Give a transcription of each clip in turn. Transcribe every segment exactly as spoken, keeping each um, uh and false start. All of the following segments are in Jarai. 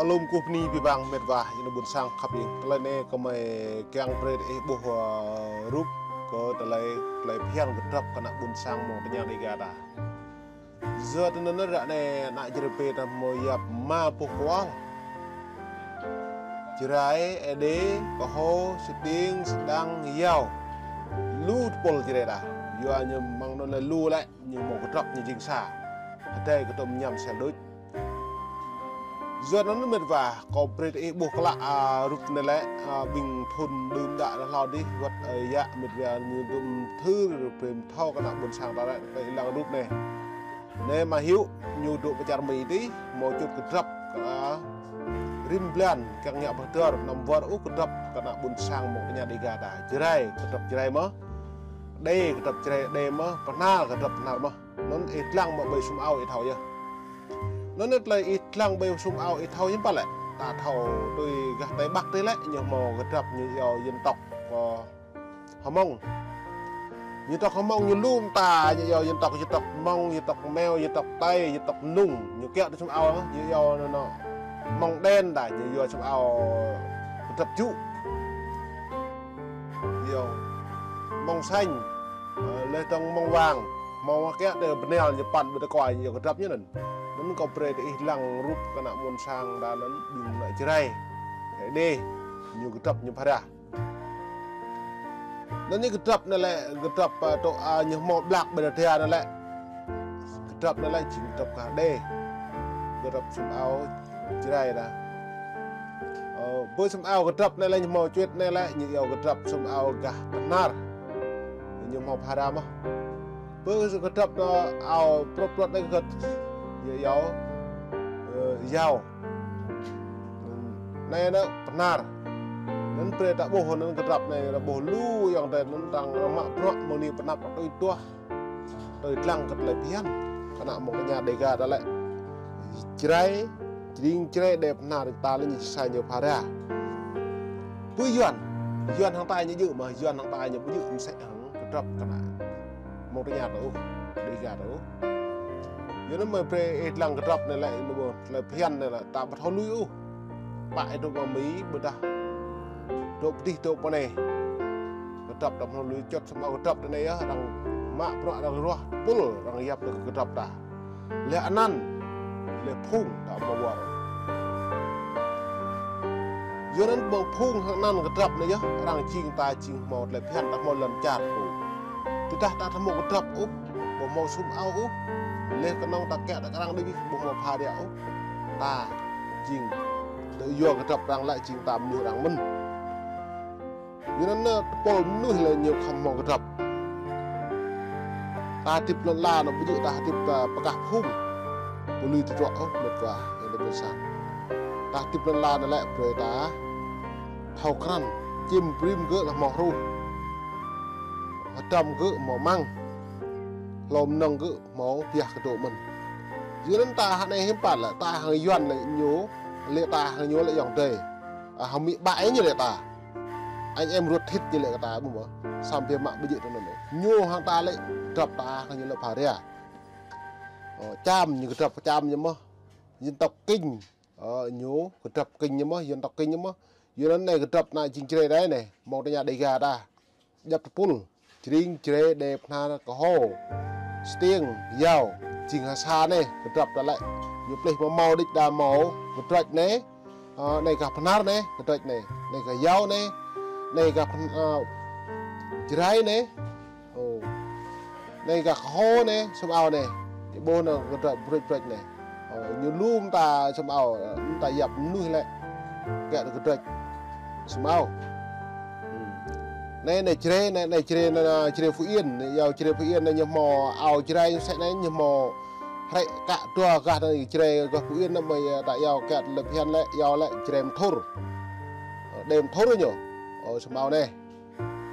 Lŏm kơkuh bơni abih bang met wa, ih nao ƀuôn sang khăp ih. Tơlơi anai kơmơi kiăng brơi ih ƀuh, ơ, rup kơ tơlơi, tơlơi phiăn kơdrăp kơ ană ƀuôn sang mơ̆ng tơña Dega ta. Yua tui anŭn ră anai ană Jrai pơ ta hmâo yap rơma pluh kual. Jrai, Êđê, Kơho, Stiêng, Sêdang, Iao. Lu tơpul Jrai ta. Yua ñu mơ̆ng anŭn lĕ lu lĕ, ñu hmâo kơdrăp ñu jing sa. Hơdai kơdŏm ñăm sel đôč. Yua anŭn met wa, kâo brơi ih ƀuh klă, a, rup anai lĕ, a, ƀing thŭn đưm đă hlâo adih, wơ̆t, a, yă met wa ñu dŏ thâo, brơi thâo kơ ană ƀuôn sang ta lĕ, kơ ih lăng rup anai. Anai mă hyu, ñu dŏ pơ čar Mi adih, hmâo čut kơdrăp, a, rĭm blan, kiăng ngă pơdơr, anăm wơr ôh kơdrăp kơ ană ƀuôn sang mơ̆ng tơña Dega ta. Jrai, kơdrăp Jrai mơ̆n. Êđê, kơdrăp Jrai, Êđê mơ̆n. Bơhnar, kơdrăp Bơhnar mơ̆n. Anŭn ih lăng mă ƀơi sum ao ih thâo yơh. Anŭn tơlơi ih lăng ƀơi sum ao ih thâo hiư̆m pă lĕ. Ta thâo tui gah Tây Bắc tih lĕ, ñu hmâo kơdrăp ñu iâu dân tộc, ơ, Hmông. Dân tộc Hmông ñu lŏm ta ñu iâu dân tộc, dân tộc Mông, dân tộc Meo, dân tộc Tây, dân tộc Nùng. Ñu kiăo tui sum ao, ñu iâu anŭn, anŭn Hmông đen đa, ñu iâu sum ao kơdrăp čŭ. Iâu Hmông xanh, ơ, laih dơ̆ng Hmông vàng, Hmông kiăo tui bơnal ñu păn ƀơi tơkuai ñu iâu kơdrăp ñu anŭn. Anŭn kâo brơi ih lăng rup kơ ană ƀuôn sang đa anŭn ƀing ană Jrai. Êđê, ñu kơdrăp ñu phara. Anŭn ñu kơdrăp anai lĕ, kơdrăp, ơ, tŏ, a, ñu hmâo ƀlak ƀơi đa anai lĕ. Kơdrăp anai lĕ jing kơdrăp gah Êđê. Kơdrăp sum ao Jrai đa. Ơ, ƀơi sum ao kơdrăp anai lĕ ñu hmâo čuăt anai lĕ, ñu iâu kơdrăp sum ao gah Bơhnar. Ñu hmâo phara mơ̆n. Ƀơi kơdrăp anai ao prŏt prŏt anai kơdrăp, ñu iâu, ơ, Iao. Anai anŭn Bơhnar. Anŭn brơi ta ƀuh anŭn kơdrăp anai, ta ƀuh lu ayŏng adơi anŭn tơdang mă bruă mơ̆ng anai pơ anăp tui tuah. Tui lăng kơ tơlơi phiăn. Kơ ană mơ̆ng tơña Dega ta lĕ. Jrai, jing Jrai Êđê Bơhnar ta lĕ ñu sa ñu phara. Ƀơi Yuan, Yuan hăng ta ñu djơ̆ mơ̆n, Yuan hăng ta ñu ƀu djơ̆ mơsĕ hăng kơdrăp kơ ană mơ̆ng tơña ta ôh, Dega ta ôh. Yua anŭn mơi brơi ih lăng kơdrăp anai lĕ, anŭn ƀuh tơlơi phiăn anai lĕ, ta ƀu thâo lui ôh. Pă ih dŏ pơ Mi, ƀôdah dŏ pơ adih dŏ pơ anai. Kơdrăp ta ƀu thâo lui, čut sum ao kơdrăp ta anai yơh, arăng mă bruă arăng ruah, tơpul arăng yap tui kơdrăp ta. Laih anăn, laih phung ta ƀu wơr. Yua anŭn ƀơi phung hăng anăn kơdrăp anai yơh, arăng jing ta jing hmâo tơlơi phiăn ta hmâo lŏn čar pô. Tơdah ta ƀu hmâo kơdrăp ôh, ƀu hmâo sum ao ôh. Laih kơnơ̆ng ta kiăo ta kơrăng đĭ ƀu hmâo phara ôh. Ta jing, tơ yua kơdrăp arăng lĕ jing ta mơnuih arăng mơ̆n. Yua anŭn tơpul mơnuih lĕ ñu khŏm hmâo kơdrăp. Ta hơdip lŏn ala anai ƀu djơ̆ ta hơdip ta pơkah phung. Ƀu lui tơdruă ôh met wa, ayŏng adơi ƀuôn sang. Ta hơdip lŏn ala anai lĕ brơi ta thâo krăn, čim brĭm gơ̆ lĕ hmâo hruh. Hơdrăm gơ̆ hmâo măng. Hlô mơnơ̆ng gơ̆ hmâo biă kơ dŏ mơ̆n. Yua anŭn ta hă anai hiư̆m pă lĕ, ta hăng Yuan lĕ ñu, lĕ ta hăng ñu lĕ ayŏng adơi. A, hăng amĭ ƀă ih ñu lĕ ta. Anh em ruột thịt ñu lĕ kơ ta ƀu mơ̆n. Samơ̆ biă mă ƀu djơ̆ tui anŭn. Ñu hăng ta lĕ, kơdrăp ta hăng ñu lĕ phara. Ơ, Čam ñu kơdrăp Čam ñu mơ̆n. Dân tộc Kinh. Ơ, ñu kơdrăp Kinh ñu mơ̆n, dân tộc Kinh ñu mơ̆n. Yua anŭn anai kơdrăp ană jing Jrai đa anai, mơ̆ng tơña Dega ta. Djŏp tơpul, jing Jrai, Êđê, Bơhnar, Kơho, Stiêng, Iao, jing ha sa anai, kơdrăp ta lĕ. Ñu plih mơ̆ hmâo đĭč đa hmâo, kơdrăč anai, ơ, anai gah Bơhnar anai, kơdrăč anai, anai gah Iao anai, anai gah Bơhn-, ơ, Jrai anai, ơ, anai gah Kơho anai, sum ao anai, ih ƀuh anai kơdrăč brơi brơi anai. Ơ, ñu lŏm ta sum ao, lŏm ta yap mơnuih lĕ. Kiăo tui kơdrăč sum ao. Hm. Anai, anai Jrai, anai, anai Jrai, anai, anai Jrai Phú Yên, anai iâu Jrai Phú Yên, anai ñu hmâo ao Jrai ñu sĕ anai, ñu hmâo hrĕ kă dua gah anai Jrai gah Phú Yên anai mơi ta iâu kiăo tơlơi phiăn lĕ, iâu lĕ Jrai Mthur. Ơ, Êđê Mthur ñu. Ơ, sum ao anai.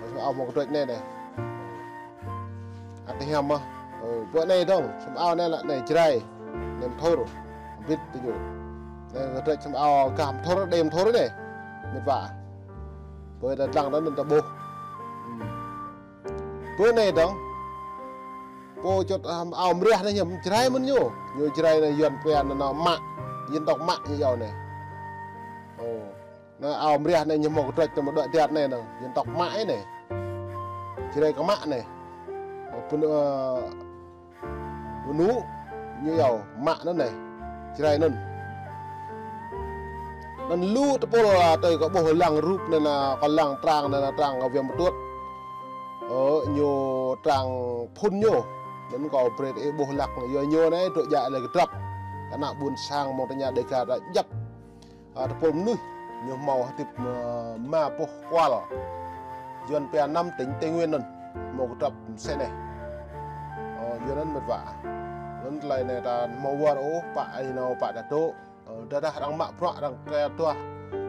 Ơ, sum ao hmâo kơdrăč anai anai. Ăt hiam mơ̆n. Ơ, ƀơi anai dơ̆ng, sum ao anai lĕ anai Jrai, anai Mthur, bit tui ñu. Anai kơdrăč sum ao gah Mthur, Êđê Mthur anai. Met wa. Ƀơi ta lăng ta anŭn ta ƀuh. Hm. Ƀơi anai dơ̆ng. Pô čut, ơ, ao mriah anai hiam Jrai mơ̆n ñu. Ñu Jrai anai Yuan pia anŭn Mă. Dân tộc Mă ñu iâu anai. Ơ, anai ao mriah anai ñu hmâo kơtrăč tơ mơ̆ đuaĭ tiat anai nă, dân tộc Mă anai. Jrai kơ Mă anai. Ơ, pun-, ơ, Pơnŭ ñu iâu Mă anŭn anai, Jrai anŭn. Anŭn lu tơpul, a, tơi kâo ƀuh lăng rup anai nă, kâo lăng trang anai nă, trang kâo wơ̆t mơtŭt. Ơ, ñu trang phŭn ñu. Anŭn kâo brơi ih ƀuh lăng, yua ñu anai dŏ djă lĕ kơdrăp. Kơ ană ƀuôn sang mơ̆ng tơña Dêga ta djăp. A, tơpul mơnuih ñu hmâo hơdip, ơ, rơma boh kual. Yuan pia năm tỉnh Tây Nguyên anŭn hmâo kơdrăp mơsĕ anai. Ơ, Yuan anŭn mĕt wa. Anŭn tơlơi anai ta hmâo wơr ôh, pă ai nao pă ta dŏ. Ơ, tơdah arăng mă bruă arăng kơ tuah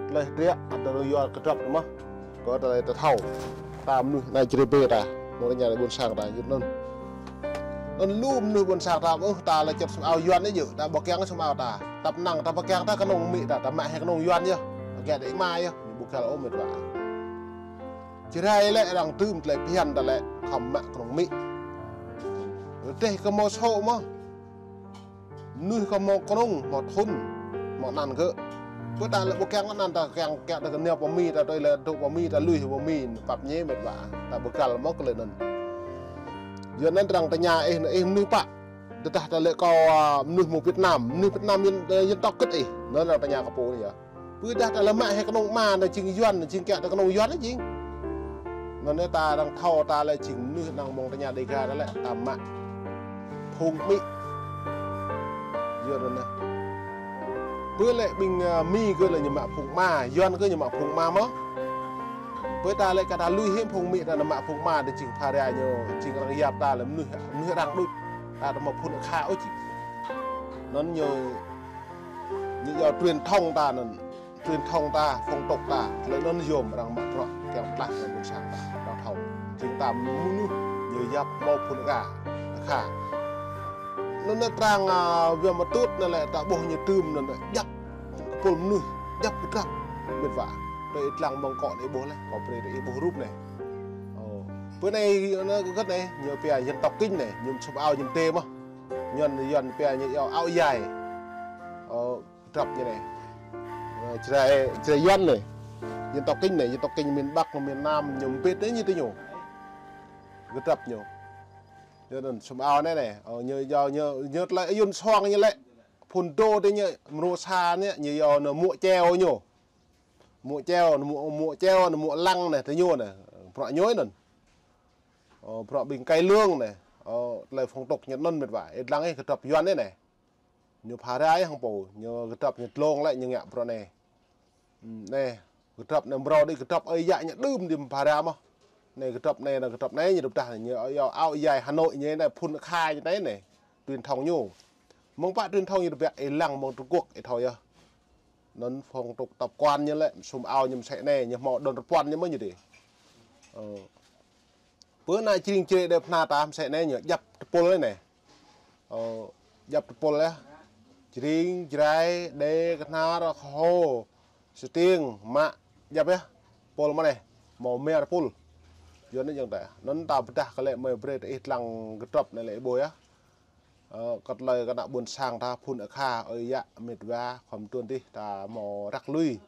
tơlơi hơdră, ăt tơlơi yua kơdrăp mơ̆n. Kơ tơlơi ta thâo. Ta mơnuih anai Jrai ƀĕ ta. Mơ̆ng tơña ƀuôn sang ta, Yuan anŭn. Anŭn lu mơnuih ƀuôn sang ta, ơ, ta lĕ čăp sum ao Yuan anai yơh, ta ƀu kiăng sum ao ta. Tăp năng ta ƀu kiăng ta kơnơ̆ng Mi ta, ta mă hĭ kơnơ̆ng Yuan yơh. Kiăng ta ih mă yơh, ñu ƀu kiăng ôh mĕt wa. Jrai lĕ arăng tŭm tơlơi phiăn ta lĕ, khŏm mă kơnơ̆ng Mi. Rơdêh kơ hmâo sô mơ̆n. Mơnuih kơ hmâo kơnơ̆ng, hmâo thŭn, hmâo anăn kơ. Pơ ta lĕ ƀu kiăng anăn ta kiăng, kiăng ta kơ nao pơ Mi ta, tui lĕ dŏ pơ Mi ta lui pơ Mi, pap ñe mĕt wa. Ta ƀu kiăng mơ̆n kơ lĕ anŭn. Yuan anŭn arăng tơña ih, ih mơnuih pă. Tơdah ta lĕ kâo, a, mơnuih mơ̆ng Việt Nam, mơnuih Việt Nam dân, dân tộc kĭt ih. Anŭn arăng tơña kơ pô anai yơh. Pơdah ta lĕ mă hĭ kơnơ̆ng Mă, ta jing Yuan, ta jing kiăng ta kơnơ̆ng Yuan ta jing. Anŭn anai ta arăng thâo ta lĕ jing mơnuih anŭn mơ̆ng tơña Dêga ta lĕ ta mă phung Mi. Yuan anŭn anai. Pơ lĕ ƀing, a, Mi kơ lĕ ñu mă phung Mă, Yuan kơ ñu mă phung Mă mơ̆n. Pơ ta lĕ kơ ta lui hĭ phung Mi ta nă mă phung Mă ta jing phara ñu, jing arăng yap ta lĕ mơnuih, mơnuih arăng đôč. Ta ta mă phun akha ôh jing. Anŭn ñu, ñu yua truyền thống ta anŭn. Truyền thống ta, phong tục ta, tơlơi anŭn yôm arăng mă bruă, kiăng pơtlaih kơ ƀuôn sang ta, arăng thâo. Jing ta mơnuih, ñu yap hmâo phun akha, akha. Anŭn anai trang, a, wơ̆t mơtŭt anai lĕ ta ƀuh ñu tŭm anŭn anai, djăp kơpul mơnuih, djăp kơdrăp, mĕt wa. Tơlơi ih lăng mơ̆ng kâo anai ih ƀuh lĕ, kâo brơi ih ƀuh rup anai. Ơ, pơ anai, anai kơ kơ̆t anai, ñu pia dân tộc Kinh anai, ñu sum ao ñu tê mơ̆n. Ñu, Yuan pia ñu iâu áo dài. Ơ, kơdrăp ñu anai. Ơ, Jrai, Jrai Yuan anai. Dân tộc Kinh anai, dân tộc Kinh miền Bắc, miền Nam, ñu ƀĕ anai ñu tơ ñu. Kơdrăp ñu. Ñu anŭn sum ao anai anai. Ơ, ñu, ñu, ñu, ñu tơlơi Yuan soang ñu lĕ. Phun đô tơ ñu, mrô sa ñu, ñu yua anŭn muă chèo ñu. Muă chèo, muă, muă chèo, muă lăng anai, tơ ñu anai. Bruă ñu anŭn. Ơ, bruă ƀing cai lương anai. Ơ, tơlơi phong tục ñu anŭn mĕt wa. Ih lăng ih kơdrăp Yuan anai anai. Ñu phara ih hăng pô, ñu kơdrăp ñu tlông lĕ ñu ngă bruă anai. Ưm, anai, kơdrăp anai mrâo đĭ kơdrăp ơi yă ñu đưm đĭ phara mơ̆n. Anai kơdrăp anai, anai kơdrăp anai ñu đŭp tah anai, ñu iâu áo dài Hà Nội ñu anai, phun akha ñu anai anai. Truyền thống ñu. Mơ̆ng pă truyền thống ñu đŭp biă, ih lăng mơ̆ng Trung Quốc, ih thâo yơh. Anŭn phong tục tập quán ñu lĕ, sum ao ñu mơsĕ anai, ñu hmâo đơ̆n rơpuăn ñu mơ̆n ñu đĭ. Ơ. Pơ anai Jring Jrai Đê Bơhnar ta mơsĕ anai ñu djăp tơpul anai. Ơ, djăp tơpul yơh. Jring, Jrai, Đê, Bơhnar, Hô, Stiêng, Mă, djăp yơh. Tơpul mơ̆n anai, hmâo rơma tơpul. Yua anŭn jing ta. Anŭn ta pơdah kơ lĕ mơi brơi ta ih lăng kơdrăp anai lĕ ih ƀuh yơh. Ơ, kơ tơlơi kơ ană ƀuôn sang ta phun akha, ơi yă, mĕt wa, khŏm tuan tih ta hmâo răk lui.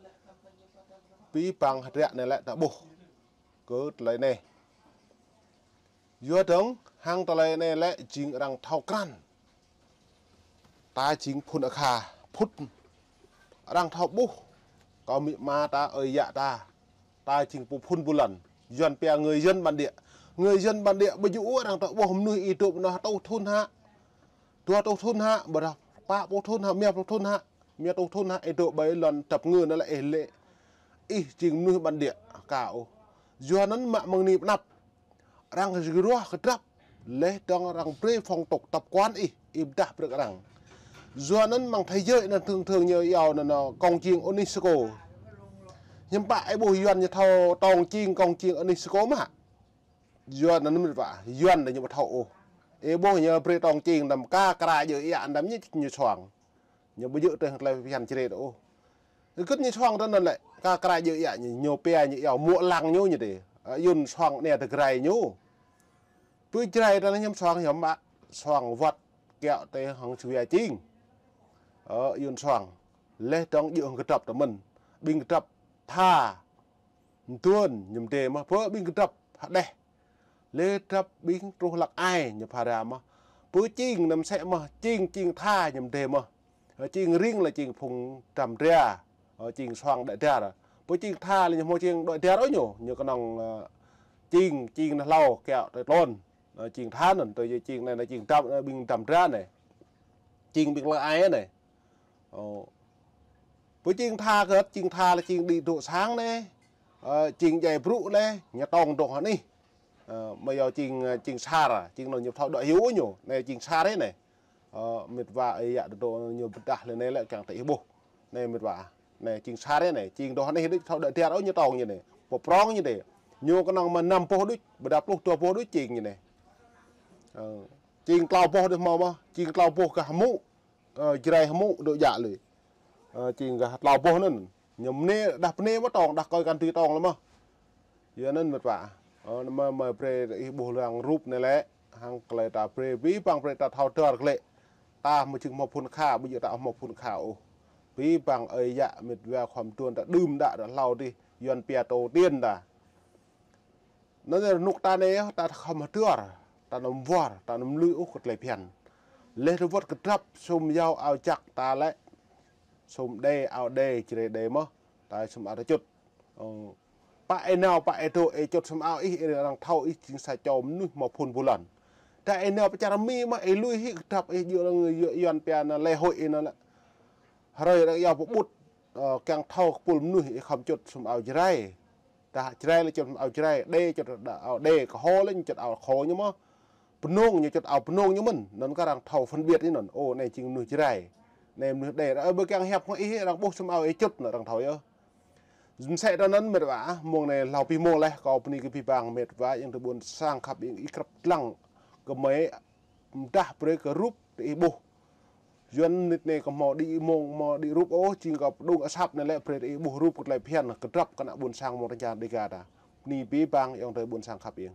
Pĭ păng hơdră anai lĕ ta ƀuh. Kơ tơlơi anai. Yua dơ̆ng, hăng tơlơi anai lĕ jing arăng thâo krăn. Ta jing phun akha, phŭt. Arăng thâo ƀuh. Kơ amĭ ama ta, ơi yă ta. Ta jing pô phŭn ƀu lăn. Yuan pia người dân bản địa. Người dân bản địa ƀu djơ̆ ôh arăng thâo ƀuh mơnuih ih dŏ anŭn tơtuh thŭn hă. Dua rơtuh thŭn hă, ƀôdah pă rơtuh thŭn hă, rơma rơtuh thŭn hă. Rơma rơtuh thŭn hă, ih dŏ ƀơi lŏn tăp ngư anŭn lĕ ih lĕ. Ih jing mơnuih bản địa, ka ôh. Yua anŭn mă mơ̆ng anai pơ anăp. Arăng ruah kơdrăp. Laih dơ̆ng arăng brơi phong tục tập quán ih, ih pơdah brơi kơ arăng. Yua anŭn mơ̆ng thế giới anŭn thường thường ñu iâu anŭn, anŭn công chiêng UNESCO. Hiư̆m pă ih ƀuh Yuan ñu thâo công chiêng, công chiêng UNESCO mơ̆ hă? Yuan anŭn mĕt wa, Yuan anŭn ñu ƀu thâo ôh. Ih ƀuh ñu brơi công chiêng anŭn kơ kra djơ̆ yă anŭn ñu, ñu soang. Ñu ƀu djơ̆ tơlơi phiăn Jrai ôh. Kơ ñu soang tơ anŭn lĕ, kơ kra djơ̆ yă ñu, ñu pia ñu iâu muă lăng ñu ñu đĭ. Ơ, Yuan soang anai tơ Jrai ñu. Pơ Jrai tơ anŭn ñu soang hiư̆m pă, soang wơ̆t kiaŏ tơ hăng sui a ching. Ơ, Yuan soang. Laih dơ̆ng djơ̆ hăng kơdrăp tơ mơ̆n. ƀing kơdrăp tha, mơduôn ñu mơdê mơh, pơ ƀing kơdrăp hơđeh. Lĕ kơdrăp ƀing truh lăk ai ñu phara mơh. Pơ čing anăm sĕ mơh, čing, čing tha ñu mơdê mơh. Ơ, čing ring lĕ čing phung dram dra. Ơ, čing suang đuaĭ dar. Pơ čing tha lĕ ñu hmâo čing đuaĭ dar ôh ñu, ñu kơnơ̆ng, ơ, čing, čing nao hlâo kiaŏ tơlơi tlôn. Ơ, čing tha anŭn, tơl čing anai, anai čing dram, ơ, ƀing dram dra anai. Čing ƀing lăk ai anai. Ơ. Pơ čing tha kơt, čing tha lĕ čing đĭ dŏ sang anai. Ơ, čing djai brŭ anai, ñu tŏng dŏ hơnih. Ơ, mơ̆ yua čing, ơ, čing sar, čing anŭn ñu thâo đuaĭ hyu ñu, anai čing sar anai. Ơ, mĕt wa ơi yă dŏ ñu pơdah lĕ anai lĕ kiăng tơ ih ƀuh. Anai mĕt wa. Anai čing sar anai, čing dŏ hơnih đôč thâo đuaĭ dar ôh ñu tŏng ñu anai. Pơprong ñu anai. Ñu kơnơ̆ng mơ̆ năm boh đôč, ƀôdah pluh dua boh đôč čing ñu anai. Ơ, čing klâo boh đôč hmâo mơh, čing klâo boh gah hmư̆. Ơ, Jrai hmư̆ dŏ djă lui. Ơ, čing gah klâo boh anŭn. Ñu mơnê, đah pơnê mơ̆ tŏng, đah kơi kăn tui tŏng lĕ mơh. Yua anŭn mĕt wa. Ơ, anŭn mơ̆, mơ̆ brơi ih ƀuh lăng rup anai lĕ. Hăng tơlơi ta brơi, abih bang brơi ta thâo dar glaĭ. Ta mơ̆ jing hmâo phŭn kha, ƀu djơ̆ ta hmâo phŭn kha ôh. Abih bang ơi yă mĕt wa khua mơduôn ta đưm đă ră hlâo adih, Yuan pia tổ tiên ta. Anŭn rơnŭk ta anai, ta khŏm hơdơr, ta anăm wơr, ta anăm lui ôh kơ tơlơi phiăn. Laih dơwơ̆t kơdrăp sum yao ao jak ta lĕ, sum đe ao đe, Jrai đe mơh, ta sum ao ta čut. Ơ, pă ih nao, pă ih dŏ, ih čut sum ao ih, ih arăng thâo ih jing sa čô mơnuih hmâo phŭn ƀu lŏn. Ta ih nao pơ čar Mi mơh, ih lui hĭ kơdrăp ih djơ̆ arăng Yuan pia anŭn lễ hội ih anŭn lĕ. Hrơi arăng yua pơƀut, ơ, kiăng thâo kơpul mơnuih ih khŏm čut sum ao Jrai. Ta Jrai lĕ čut ao Jrai, đe čut ao đe, kơho lĕ ñu čut ao kơho ñu mơh. Pơnông ñu čut ao Pơnông ñu mơ̆n, anŭn kơ arăng thâo phân biệt ih anŭn. Ơ, anai jing mơnuih Jrai. Anai mơnuih đe, ơ, ƀơi kiăng hiăp hmâo ih, arăng ƀuh sum ao ih čut anŭn arăng thâo yơh. Mơsĕ tơ anŭn mĕt wa, mông anai hlâo abih mông laih, kâo bơni kơ abih bang mĕt wa, ayŏng adơi ƀuôn sang khăp ing ih krăp lăng, kơ mơi mơdah brơi kơ rup tơ ih ƀuh. Yuan mơnit anai kơ hmâo đĭ mông, hmâo đĭ rup ôh, jing kơ pơđung asăp anai lĕ brơi tơ ih ƀuh rup kơ tơlơi phiăn, kơdrăp kơ ană ƀuôn sang mơ̆ng rơnča Dêga ta. Bơni abih bang ayŏng adơi ƀuôn sang khăp ing.